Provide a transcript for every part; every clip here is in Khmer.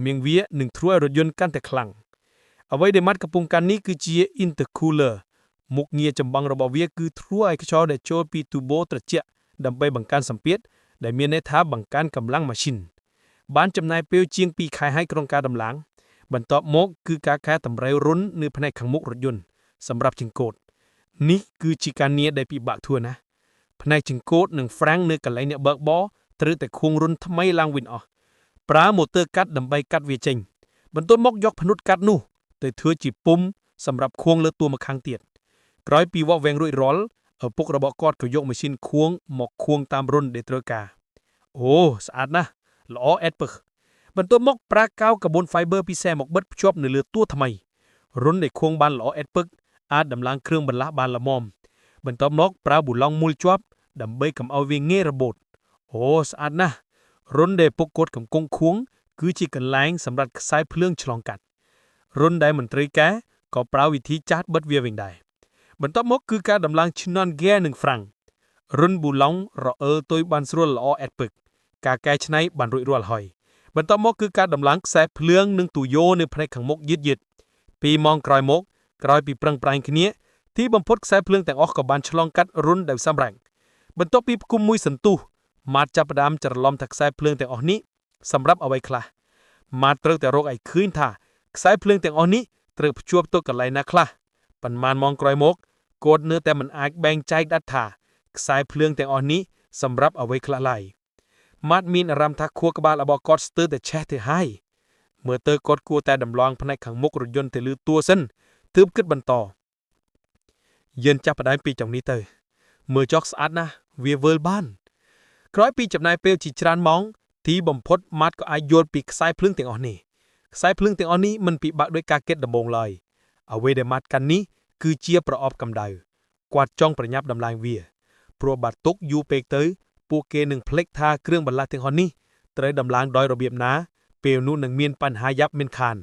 មៀងវានឹងធ្វើឲ្យរថយន្តកាន់តែខ្លាំងអ្វីដែលម៉ាត់កំពុងកាន់នេះគឺជា intercooler មុខងារចម្បងរបស់វាគឺធ្វើឲ្យខ្យល់ដែលចូលពី turbo ត្រជាក់ដើម្បីបង្កើនសម្ពាធដែលមានន័យថាបង្កើនកម្លាំងម៉ាស៊ីនបានចំណាយពេលជាង2ខែហើយក្នុងការដំឡើង បន្ទាប់មកគឺការកែតម្រូវរន្ធនៅផ្នែកខាងមុខរថយន្តសម្រាប់ចង្កូតនេះគឺជាការងារដែលពិបាកធ្វើណាស់ផ្នែកចង្កូតនិងហ្វ្រាំងនៅកន្លែងអ្នកបើកបរត្រូវតែខួងរន្ធថ្មីឡើងវិញអស់ប្រើម៉ូទ័រកាត់ដើម្បីកាត់វាចេញបន្ទាប់មកយកផ្នុតកាត់នោះទៅធ្វើជាពុំសម្រាប់ខួងលើតួម្ខាងទៀតក្រោយពីវាស់វែងរួចរាល់ឪពុករបស់គាត់ក៏យកម៉ាស៊ីនខួងមកខួងតាមរន្ធដែលត្រូវការអូស្អាតណាស់ល្អអេតពឹសបន្ទាប់មកប្រើកាវកាបូន fiber ពិសេសមកបិទភ្ជាប់នៅលើតួថ្មីរន្ធដែលខួងបានល្អអេតពឹកអាចដំឡើងគ្រឿងបន្លាស់បានល្មមបន្ទាប់មកប្រើប៊ូឡុងមូលជាប់ដើម្បីកុំឲ្យវាងាយរបូតអូស្អាតណាស់រន្ធដែលពុកគាត់កំពុងខួងគឺជាកន្លែងសម្រាប់ខ្សែភ្លើងឆ្លងកាត់រន្ធដែលមិនត្រូវការក៏ប្រើវិធីចាស់បិទវាវិញដែរបន្ទាប់មកគឺការដំឡើងឈ្នាន់ហ្គែនិងហ្វ្រាំងរន្ធប៊ូឡុងរអិលទុយបានស្រួលល្អអេតពឹកការកែច្នៃបានរួចរាល់ហើយបន្ទាប់មកគឺការដំឡើងខ្សែភ្លើងនិងទុយោនៅផ្នែកខាងមុខយឺតយឺត2ម៉ោងក្រោយមកក្រោយពីប្រឹងប្រែងគ្នាទីបំផុតខ្សែភ្លើងទាំងអស់ក៏បានឆ្លងកាត់រន្ធដោយសម្រេចបន្ទាប់ពីផ្គុំមួយសន្ទុះម៉ាតចាប់ផ្ដើមច្រឡំថាខ្សែភ្លើងទាំងអស់នេះសម្រាប់អ្វីខ្លះម៉ាតត្រូវតែរកឲ្យឃើញថាខ្សែភ្លើងទាំងអស់នេះត្រូវភ្ជាប់ទៅកន្លែងណាខ្លះប៉ុន្មានម៉ោងក្រោយមកគាត់នៅតែមិនអាចបែងចែកដាច់ថាខ្សែភ្លើងទាំងអស់នេះសម្រាប់អ្វីខ្លះឡើយម៉ាតមានអារម្មណ៍ថាខួរក្បាលរបស់គាត់ស្ទើរតែឆេះទៅហើយមើលទៅគាត់គួរតែដំឡងផ្នែកខាងមុខរថយន្តទៅលើតួសិនទើបគិតបន្តយើងចាប់ផ្ដើមពីចំនេះទៅមើលចុកស្អាតណាស់វាវើលបានក្រោយពីចំណាយពេលជាច្រើនម៉ោងទីបំផុតម៉ាត់ក៏អាចយល់ពីខ្សែភ្លើងទាំងអស់នេះខ្សែភ្លើងទាំងអស់នេះមិនពិបាកដោយការគិតដំបូងឡើយអ្វីដែលម៉ាត់កាន់នេះគឺជាប្រអប់កម្ដៅគាត់ចង់ប្រញាប់ដំឡើងវាព្រោះបើទុកយូរពេកទៅពួកគេនឹងភ្លេចថាគ្រឿងបន្លាស់ទាំងអស់នេះត្រូវដំឡើងដោយរបៀបណាពេលនោះនឹងមានបញ្ហាយ៉ាប់មិនខាន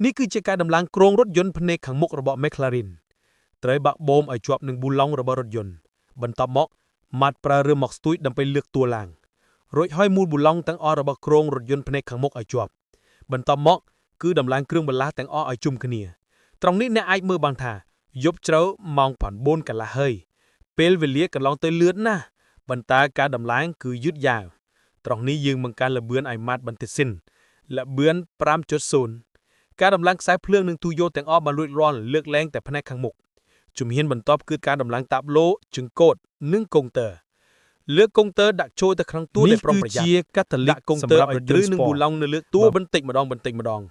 នេះគឺជាការដំឡើងគ្រោងរថយន្តផ្នែកខាងមុខរបស់ McLaren ត្រូវបាក់បូមឲ្យជាប់នឹងប៊ូឡុងរបស់រថយន្តបន្ទាប់មកម៉ាត់ប្រើរើមកស្ទួយដើម្បីលើកតួឡើងរួចហើយមូលប៊ូឡុងទាំងអស់របស់គ្រោងរថយន្តផ្នែកខាងមុខឲ្យជាប់បន្ទាប់មកគឺដំឡើងគ្រឿងបន្លាស់ទាំងអស់ឲ្យជុំគ្នាត្រង់នេះអ្នកអាចមើលបានថាយប់ជ្រៅម៉ោង9កន្លះហើយពេលវេលាកន្លងទៅលឿនណាស់ប៉ុន្តែការដំឡើងគឺយឺតយ៉ាវត្រង់នេះយើងបង្កើនល្បឿនឲ្យម៉ាត់បន្តិចសិនល្បឿន5.0ការដំឡើងខ្សែភ្លើងនិងទូយោទាំងអស់បានរួចរាល់លើកលែងតែផ្នែកខាងមុខជំហានបន្ទាប់គឺការដំឡើងតាបឡូជង្គោតនិងកុងទ័រលើកកុងទ័រដាក់ចូលទៅក្នុងតួ នេះ ដោយប្រុងប្រយ័ត្ន គឺជាកាតាលីក ដាក់កុងទ័រ សម្រាប់ ឲ្យត្រូវ រថយន្ត នឹងប៊ូឡុងនៅលើតួបន្តិចម្ដងបន្តិចម្ដង